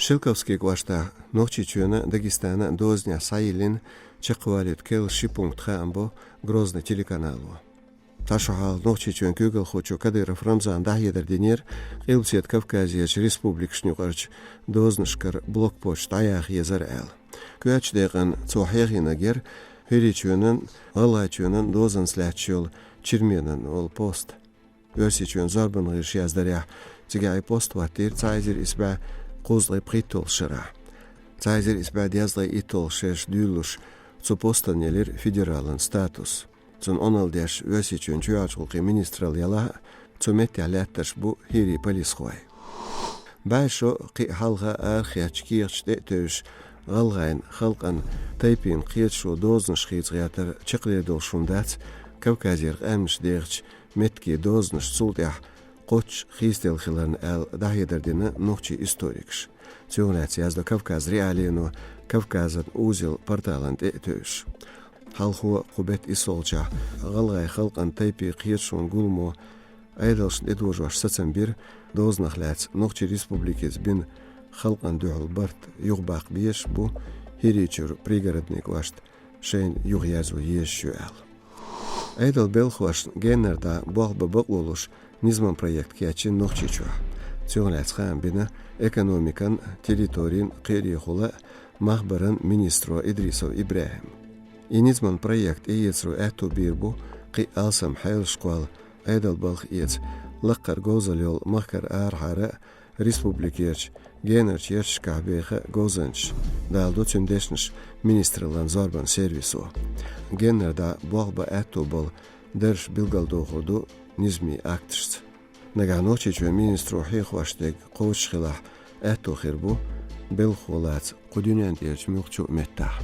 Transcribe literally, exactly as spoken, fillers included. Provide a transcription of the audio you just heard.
Шелковски кӀоштахь Нохчийчоьнан а, Дагестанан а дозанехь схьайиллина чекхвалийта керла ши пункт, хаам бо Грозный телеканало. Цхьа шо хьалха Нохчийчоьнан куьйгалхочо Кадыров Рамзана дӀахьедар динера Къилбаседа Кавказерчу республикашна юкъарчу дозанашкара блокпосташ дӀаяха езара аьлла. Коьртачу декъана цо хьехийнарг яра ХӀирийчоьнан, ГӀалгӀайчоьнан дозанца лаьтташ йолу Черменан олу пост. Оьрсийчоьнан зорбанан гӀирсаша яздарехь, цигахь и пост хӀоттийра цхьа эзар исс бӀе кхузткъе пхийтталгӀачу шарахь. Цхьа эзар исс бӀе дезткъе итталгӀачу шерашка дуьйлалуш, цу постана елира федералан статус. Цунна Ӏуналла деш Оьрсийчоьнан чоьхьарчу гӀуллакхийн министралла ялахь а, цу меттехь лаьттарш бу ХӀирийн полисхой. БӀе шо кхин а хьалха арахецначу кехаташ тӀе а тевжаш, гӀалгӀайн халкъан тайпийн кхеташо дозанаш хийца гӀертар чекхдер долуш хӀума дац Кавказера къаьмнаш дехачу меттигийн дозанаш цул тӀаьхьа кхоччуш хийцаделла хиларна аьлла дӀахьедар дина нохчийн историкаша. Цунах лаьцна яздо Кавказ.Реалиино Кавказан узел порталан тӀе а тевжаш. Хьалхо кху беттан иссалгӀачохь гӀалгӀайн халкъан тайпийн кхеташонан гуламо Ӏедалшна тӀедожош сацам бира, дозанах лаьцна Нохчийн республикица бина халкъана дуьхьал барт юхабаккха безаш бу ХӀирийчуьра Пригородный кӀошт шайна юхаерзо езаш ю аьлла. Ӏедалан белхалошна геннара дӀа болх бан бакъо луш низаман проект кечйина Нохчийчохь. Цунах лаьцна хаам бина экономикан, территорийн, кхиарехула а, махбаран министро Идрисов ИбрахӀима. И низаман проект тӀеэцаро аьтто бийр бу кхин а алсам хьелаш кхолла, Ӏедалан балха эца лаккхара говзалла йолу махкара арахьара а, республикерчу генарчу ярташкахь беха а говзанчаш, даладо цуьнан дешнаш министраллан зорбанан сервисо. Геннара дӀа болх бан аьтто болу дарж билгалдохур ду низамийн акташца. Нагахь Нохчийчоьнан министро хьехош дерг кхочуш хилахь, аьтто хир бу белхахо лаца кху дуьнен тӀерачу муьлххачу а меттехь.